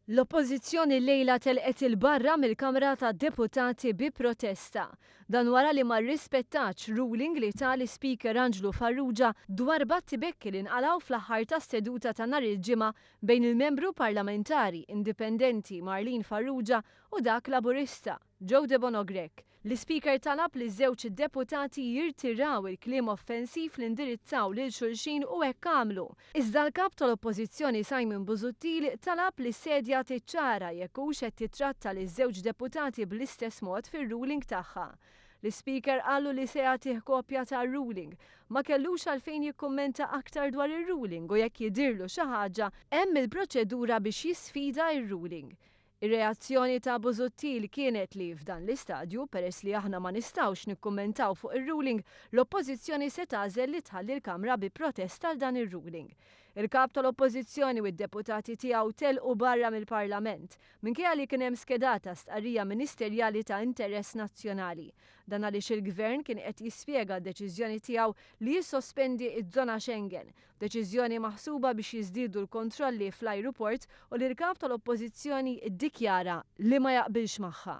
L-Oppożizzjoni llejla telqet 'il barra mill-Kamra tad-Deputati bi protesta. Dan wara li ma rrispettatx ruling li ta l-Ispeaker Anġlu Farrugia dwar battibekki li nqalgħu fl-aħħar tas-seduta ta' nhar il-Ġimgħa bejn il-Membru Parlamentari Indipendenti Marlene Farrugia u dak Laburista, Joe Debono Grech. L-Ispeaker talab li ż-żewġ deputati jirtiraw il-kliem offensiv li indirizzaw lil xulxin u hekk għamlu. Iżda l-Kap tal-Oppożizzjoni Simon Busuttil talab li s-sedja tiċċara jekk hux qed titratta liż-żewġ deputati bl-istess mod fir-ruling tagħha. L-Ispeaker qallu li se jagħtih kopja tar-ruling. Ma kellux għalfejn jikkummenta aktar dwar ir-ruling u jekk jidhirlu xi ħaġa hemm il-proċedura biex jisfida r-ruling. Ir-reazzjoni ta' Busuttil kienet li f'dan l-istadju, peress li aħna ma nistgħux nikkummentaw fuq ir-ruling, l-Oppożizzjoni se tagħżel li tħalli l-Kamra bi protesta għal dan ir-ruling. Il-Kap tal-Oppożizzjoni u d-deputati tiegħu telqu barra mill-Parlament, minkejja li kien hemm skedata stqarrija ministerjali ta' interess nazzjonali. Dan għaliex il-Gvern kien qed jispjega d-deċiżjoni tiegħu li jissospendi ż-żona Schengen, Deċiżjoni maħsuba biex jiżdiedu l-kontrolli fl-ajruport u li l-Kap tal-Oppożizzjoni ddikjara li ma jaqbilx magħha.